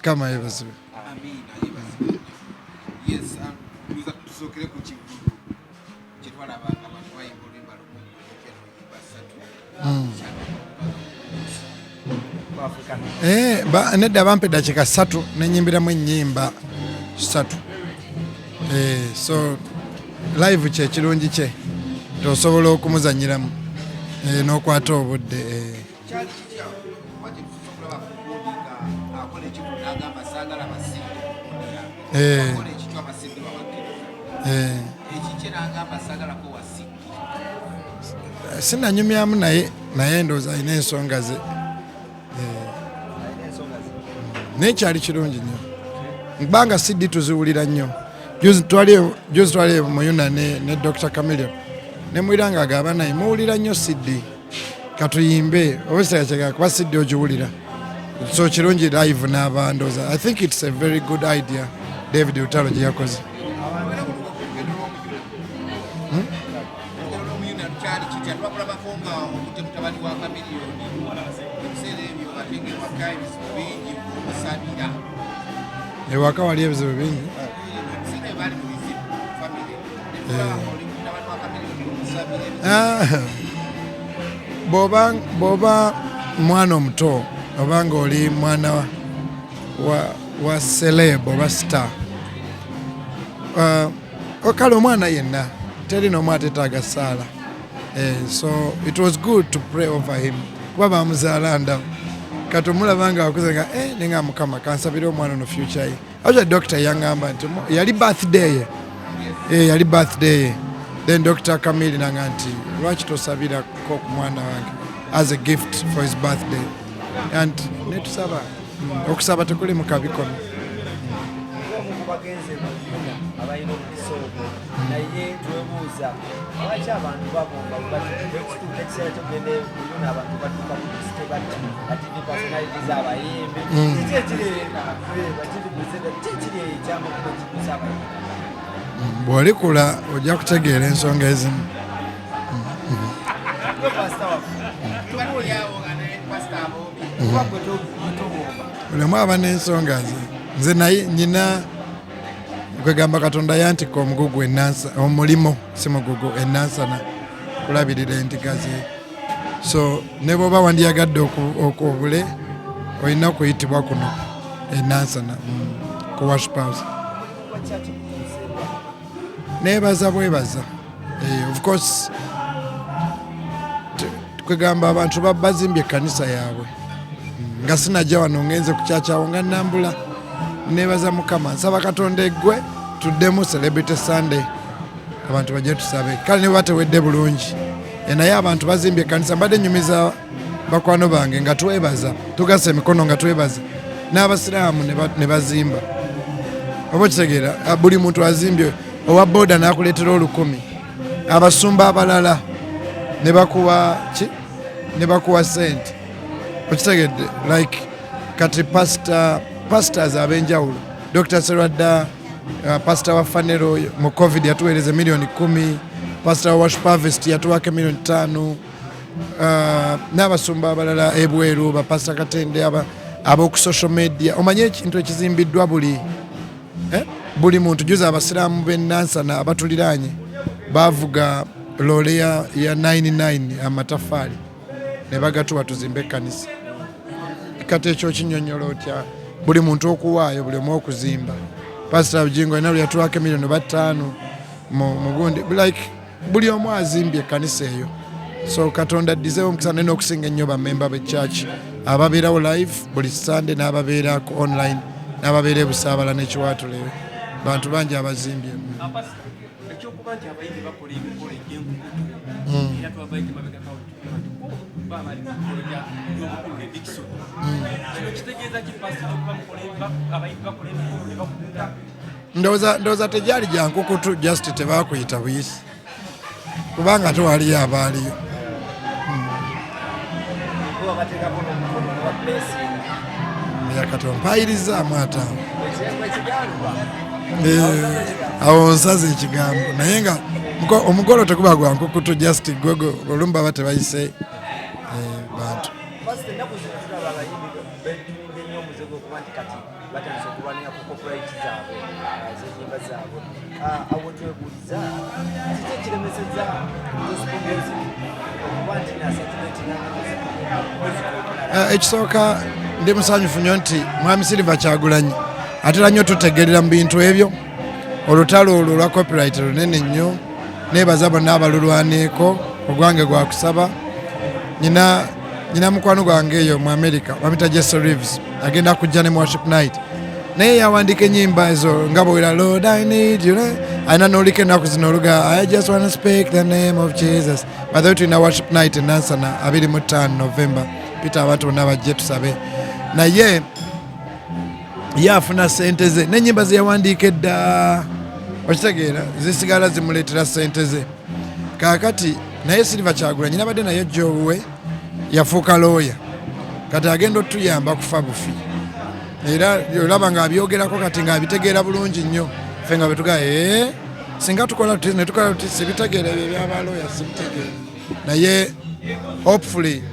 Mukama yebazibwe. Amiina, yebazibwe nnyo. Yes, tusookere ku kivvulu kye twalaba nga abantu bayimba oluyimba lumu, ojja n'oyimba ssatu. Nedda, bampa eddakiika 3 nenyimbiramu ennyimba 3. So live kyekirungi kye tosobola okumuzanyiramu n'okwata obudde. Kyali kitya kuba kyetusobola okulaba ku gundi nga akola ekivvulu n'agamba saagala ba CD ku gundi yange? Akola ekityo aba CD babakkiriza. Ekikye n'agamba saagalako wa CD. Sinanyumyamu naye ndowooza alina ensonga ze. Naye kyali kirungi nnyo kubanga CD tuziwulira nnyo. Juzi twali mu UNAA ne Dr Chameleon ne muwulira nga agamba naye muwulira nnyo CD, katuyimbe oba kuba CD ogiwulira, so kirungi live n'abandooza. I think it's a very good idea David Lutalo gye yakoze. Olugendo lw'omuyuna kyali kitya? Twakulabako nga okutte mutabani wa Chameleone ebiseera ebyo, ate nga ewaka ebizibu bingi omusabira. Ewaka wali ebizibu bingi. Ebiseera ebyo baali mu bizibu family, netulaba oli mutabani wa Chameleone omusabira ebizibu. Ah, bw'oba mwana omuto oba nga oli mwana wa celeb oba star, kale omwana yenna teri n'omu atetaaga ssaala. So it was good to pray over him kuba bamuzaala ndaba kati omulaba nga akuze nga nenga Mukama kansabire omwana ono future ye. Actually, doctor yaŋŋamba nti yali birthday ye, yali birthday ye, then Dr Kamili nanga nti lwaki tosabirako ku mwana wange as a gift for his birthday, and netusaba. Okusaba tekuli mu kabikono. Omu ku bagenze mu UNAA abalina omukisa ogwo, naye twebuuza lwaki abantu babomba bwekituuka ekiseera kyogenda mu UNAA, abantu badduka budusite bati ba TV personalities, abayimbi. Kiki ekiri ba TV presenter, kiki ekiri ekyamakulu ekiddusa abayimbi? Bw'olikula ojja kutegeera ensonga ezimu. Gwe pasita waffe, Tubalyawo nga ne pasita abombi. Kuba gwe tobomba. Buli omu aba n'ensonga ze. Nze naye nyina kwegamba Katonda yantikka omugugu enansa omulimo si mugugu enansana kulabirira endiga ze, so ne bwoba wandiyagadde obule olina kuyitibwa kuno enansana ku Worship House. Wakyakikutuusewa? Nebaza bwebaza. Of course kwegamba abantu bazimbye ekkanisa yaabwe. Nga sinajja wano ngenze ku kyakyawo nga nambula, nebaza Mukama, nsaba Katonda eggwe tuddemu Celebrity Sunday, abantu bajje tusabe. Kale ne batewedde bulungi. Naye abantu bazimbye ekkanisa. Mbadde nyumiza bakwano bange nga twebaza, tugasa emikono nga twebaza n'abasiraamu ne bazimba, oba okitegeera? Ah, buli muntu azimbye, owa boda n'akuleetera 1000, abasumba abalala ne bakuwa ki, ne bakuwa sente, okitegedde? Like kati pastors ab'enjawulo, Dr Serwadda, pastor wa Fanero mu COVID yatuweereza miliyoni 10, pastor wa Worship Harvest yatuwako miliyoni 5, n'abasumba abalala ebweru, bapasita Katende, ab'oku social media. Omanye ekintu ekizimbiddwa buli buli muntu. Juza abasiraamu b'enansana abatuliraanye bavuga loole ya 99 amatafaali ne bagatuwa tuzimbe ekkanisa. Kati ekyo kinyonyola otya? Buli muntu okuwaayo, buli omu okuzimba. Pasita Bujingo alina lwe yatuwako emiliyoni 5 mu gundi, like buli omu azimbye ekkanisa eyo. So Katonda addizeewo omukisa naye n'okusinga ennyo bamemba b'echurch ababeerawo live buli Sunday n'ababeera ku online n'ababeera ebusaabala n'ekiwaatule, bantu bangi abazimbye. Ekyokuba nti abayimbi bakola emikolo egy'enkukutu, era twavayo temabegakawo nti ba bali ku mikolo gy'omukulu e Dikson. Kino kitegeeza ki, pasita, okuba abayimbi bakola emikolo ne bakukuta? Ndowooza tegyali gya nkukutu, just tebakuyita buyisi kubanga tewaliyo abaaliyo. Kuba bateekako n'omukono ne bablessing. Yakati ompayirizaamu ate awo. Ekigambo. Awo nsaze ekigambo, naye nga omukolo teguba gwa nkukutu, just gwego olumu baba tebayise bantu. Pasita, ennaku zino tulaba abayimbi betumbye nnyo omuze gw'okuba nti kati Batandise okulwanira ku copyright zaabwe, z'ennyimba zaabwe. Awo twebuuliza kiki ekiremesezza gospel music okuba nti nasettlement music omulala? Ekisooka, ndi musanyufu nnyo nti Mwami Silver Kyagulanyi atera nnyo tutegerera mu bintu ebyo. Olutalo olwo olwa copyright lunene nnyo, nebaza bonna abalulwaneeko. Ogwange gwakusaba. Nyina mukwano gwange eyo mu America, bamita Jesse Reeves, agenda kujja ne mu worship night, naye yawandiika enyimba ezo nga bwera "Lord, I need you." Alina n'oliko ennaku zino oluga "I just wanna speak the name of Jesus." By the way, tulina worship night e Nansana 25 November. Peter, abantu bonna bajje tusabe. Naye ye afuna sente ze n'enyimba ze yawandiika edda, okitegeera, zisigala zimuleetera sente ze. Kaakati naye Silver Kyagulanyi nabadde naye jowuwe yafuuka looya, kati agenda otuyamba kufa bufi, era olaba ng'abyogerako kati ng'abitegeera bulungi nnyo. Ffe nga bwetugaa, "Eh, singa tukola tuti ne tukola tuti." Sibitegeera ebyo ebyabalooya, sibitegeera, naye hopefully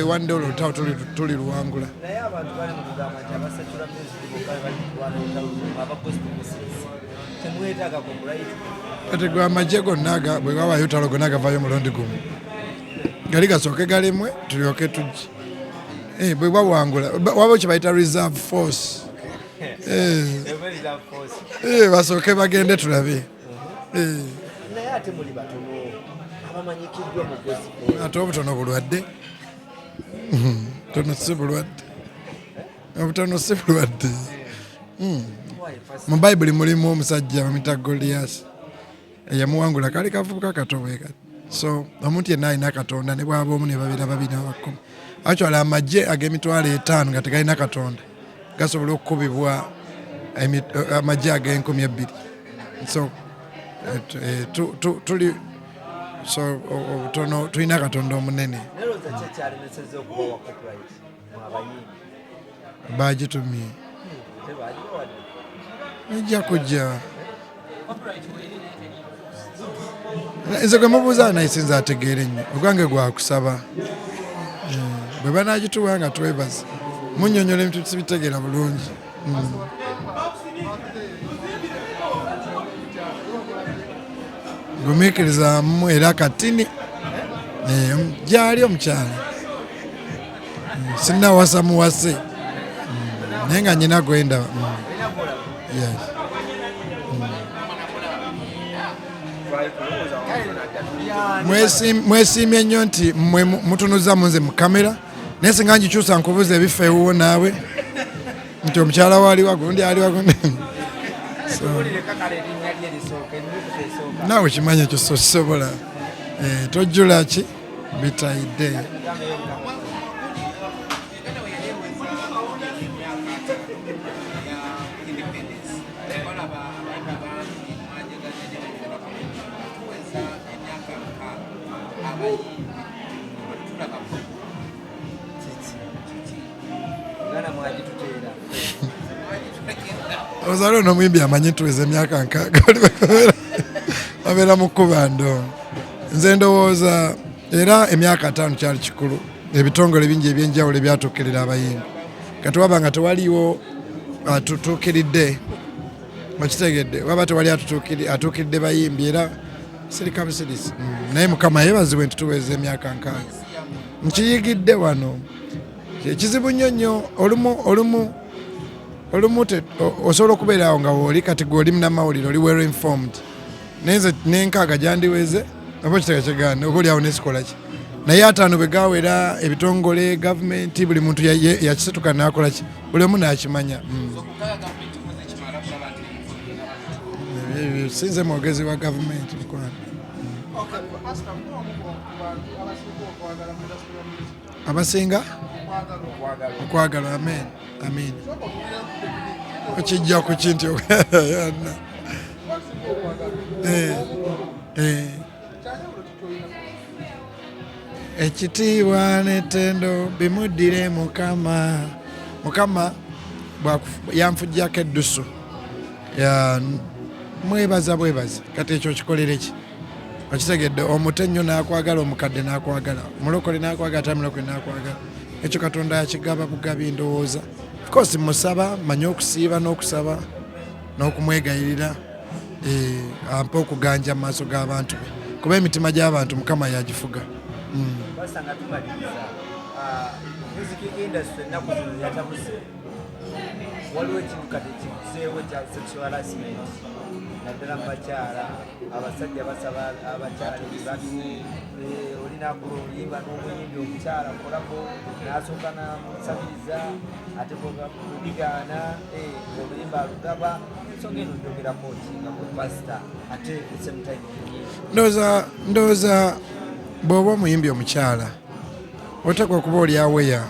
one day olutalo tuli luwangula. Naye abantu bali mu kugamba nti aba secular music bokka bali mu kulwana olutalo luno, aba gospel musirisi, temwetaaga copyright. Kati gwe amagye gonna bwe wabayo olutalo, gonna gavayo omulundi gumu, gali gasooke galemwe tulyoke tujje. Bwe bawangula, waba kye bayita reserve force. Reserve force. Basooke bagende tulabe. Naye ate muli batono abamanyikiddwa mu gospel. Ate obutono bulwadde? Tono si bulwadde, obutono si bulwadde. Why, Pastor? Mu Bayibuli mulimu omusajja bamuyita Goliyasi, eyamuwangula kali kavubuka kato bwe kati. So omuntu yenna alina Katonda, ne bwaba omu, ne babeera babiri, nabakumi, actually amagye ag'emitwalo 50 nga tegalina Katonda gasobola okukubibwa amagye ag'enkumi 2. So tuli so obutono, tulina Katonda omunene. Naye olowooza ki ekyalemesezza okubawa copyright mu abayimbi? Bagitumye. Tebagibawadde. Ejja kujja. Nze gwe mubuuza naye sinza ategeera ennyo, ogwange gwakusaba. Bwe banagituwa nga twebaza. Munnyonnyola ebintu sibitegeera bulungi. Gumiikirizaamu era katini. Gyali omukyala. Sinnawasa muwase. Naye nga nyina gwendaba. Yes. Mwesiimye nnyo nti mmwe mutunuza mu nze mu kamera, naye singa ngikyusa nkubuza ebifo ewuwo naawe nti omukyala we aliwa, gundi aliwa, gundi. So, Tuwulireko kale erinnya lye lisooka, ennukuta esooka. Naawe kimanyi ekyo, so sisobola. Tojjula ki bitayidde. Uganda bwe yali eweza emyaka 50 eya independence, twalaba abayimbi bangi mwajaganya ne tuweza emyaka 60, abayimbi tulabako. Kiki? Kiki? Uganda mwagituteera. Ozaala ono omuyimbi amanyi tuweza emyaka 60, babeera mu kkuba ndongo. Nze ndowooza era emyaka 50 kyali kikulu, ebitongole bingi ebyenjawulo ebyatuukirira abayimbi. Kati waba nga tewaliwo atutuukiridde, okitegedde, waba tewali atuukiridde bayimbi, era sirika busirisi. Naye Mukama yeebazibwe nti tuweza emyaka 60. Nkiyigidde wano ekizibu nnyo nnyo. Olumu osobola okubeera awo nga wooli kati gwe oli munamawulire, oli well informed, naye nze n'enkaaga gyandiweze oba okitega kyegaana, oba oliawo nesikola ki. Naye 50 bwe gawera, ebitongole, gavumenti, buli muntu yakisituka n'akola ki, buli omu n'akimanya. Ebyo sinze mwogezi wa gavumenti, mukwano. Okay, Pastor, ng'omu ku bantu abasinga okwagala mu industry ya music, Abasinga okwagalwa. Okwagalwa, amen, amin. Sooka otuwulire technique. Okijja ku kinti. Abasinga okwagala. Kyanjawulo ki ky'olina? Ekitiibwa n'ettendo bimuddire Mukama. Mukama yanfujjako eddusu. Mwebaza bwebaza. Kati ekyo kikolere ki? Okitegedde, omuto ennyo n'akwagala, omukadde n'akwagala, omulokole n'akwagala, ate mulokole n'akwagala. Ekyo Katonda yakigaba bugabi, ndowooza. Of course musaba, manye okusiiba n'okusaba n'okumwegayirira, ampe okuganja mu maaso g'abantu be, kuba emitima gy'abantu Mukama yagifuga. Pastor, nga tumaliriza, music industry ennaku zino yatabuse. Waliwo ekintu kati kizeewo ekya sexual harassment, naddala mu bakyala. Abasajja basaba abakyala ebibatu. Olina akola oluyimba n'omuyimbi omukyala kolako, n'asooka n'amusabiriza, ate bwebigaana oluyimba alugaba. Ensonga eno njogerako ki nga gwe pasita, ate same time omuyimbi? Ndowooza bw'oba omuyimbi omukyala, oteekwa okuba oli aware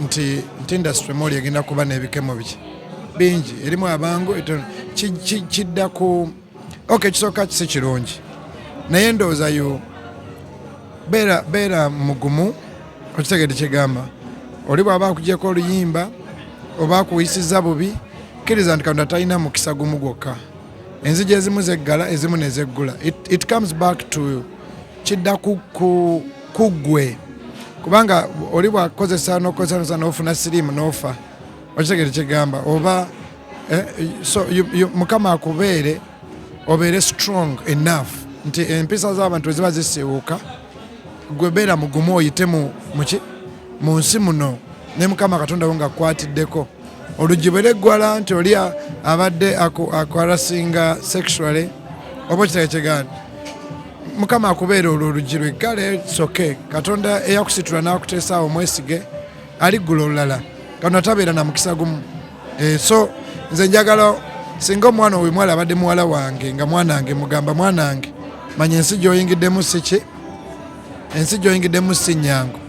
nti industry mwoli egenda kuba n'ebikemo biki bingi, erimu abangu kidda ku, ok, kisooka si kirungi, naye ndowooza yo beera mugumu. Okitegedde kyegamba? Oli bw'aba akugyeko oluyimba oba akuyisiza bubi, kkiriza nti Katonda talina mukisa gumu gwokka. Enzigi ezimu zeggala, ezimu nezeggula. It comes back to kidda ku ggwe, kubanga oli bwakozesa nokozesa nofuna siriimu nofa. Okitegere kyegamba? Oba so Mukama akubeere, obeere strong enough nti empisa z'abantu eziba zisiiwuuka, gwe beera mugumu, oyite muki mu nsi muno ne Mukama Katonda wo nga akwatiddeko. Oluggi bwe leggwala nti oli abadde akuharassinga sexually, oba okitege kyegamba, Mukama akubeera, olwo oluggi lweggale soke. Katonda eyakusitula n'akuteesa awo, mwesige, aliggula olulala. Katonda tabeera na mukisa gumu. So nze njagala singa omwana owe mwala abadde muwala wange nga mwanange, mugamba, "Mwanange, manya ensi gy'oyingiddemu si ki, ensi gy'oyingiddemu si nnyangu."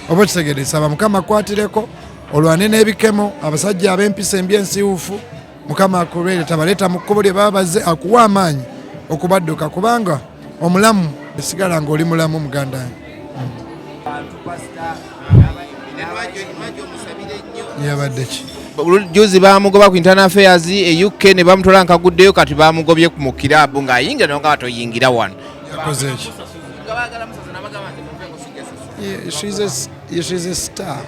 Oba okitegedde? Saba Mukama akwatireko, olwane n'ebikemo, abasajja ab'empisa embi, ensiiwufu. Mukama akubeere, tabaleeta mu kkubo lye baba bazze, akuwa amaanyi okubadduka, kubanga omulamu esigala ng'oli mulamu, muganda wange. Bantu, pasita. Lwaki omusabire nnyo? Yabadde ki? Juzi bamugoba ku Internal Affairs e UK ne bamutwala nkaguddeyo. Kati bamugobye mu kiraabu ng'ayingira nonga toyingira wano. Yakoze eki? Nga baagala musasa nabagamba nti muveeko, sijja sasula. Yeah, she's a star.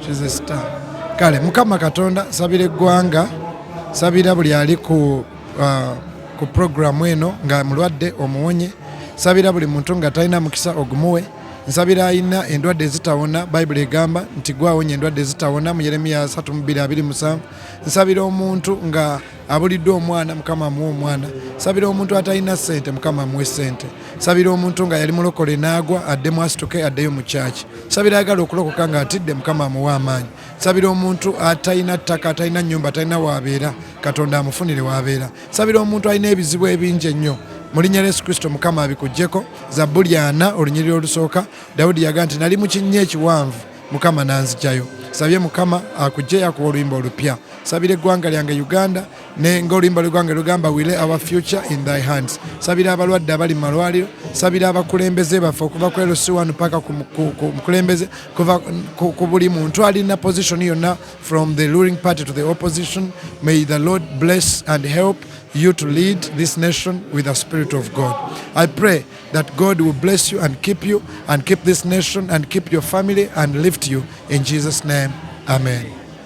She's a star. Kale Mukama Katonda, sabira eggwanga, sabira buli ali ku programu eno nga mulwadde, omuwonye. Sabira buli muntu nga talina mukisa, ogumuwe. Nsabira alina endwadde ezitawona. Bayibuli egamba nti gwawonya endwadde ezitawona mu Yeremiya 32:27. Nsabira omuntu nga abuliddwa omwana, Mukama amuwe omwana. Sabira omuntu atalina ssente, Mukama amuwe ssente. Sabira omuntu nga yali mulokole n'agwa, addemu asituke, addeyo mu kyaki. Sabira ayagala okulokoka nga atidde, Mukama amuwe amaanyi. Sabira omuntu atalina ttaka, atalina nnyumba, atalina waabeera, Katonda amufunire waabeera. Sabira omuntu alina ebizibu ebingi ennyo, mu linnya lya Yesu Kristo, Mukama abikuggyeko. Zabbuli 40 olunyiriri olusooka, Dawudi yaga nti, "Nali mu kinnya ekiwanvu, Mukama nanzigyayo." Sabye Mukama akuggyeyo, akuwa oluyimba olupya. Sabira eggwanga lyange Uganda, ne ng'oluyimba lw'eggwanga lugamba, "We lay our future in thy hands." Sabira abalwadde abali mu malwaliro. Sabira abakulembeze baffe, okuva ku LC1 paka ku mukulembeze, kuva ku buli muntu alina position yonna, from the ruling party to the opposition. May the Lord bless and help you to lead this nation with the Spirit of God. I pray that God will bless you and keep you and keep this nation and keep your family and lift you in Jesus' name. Amen.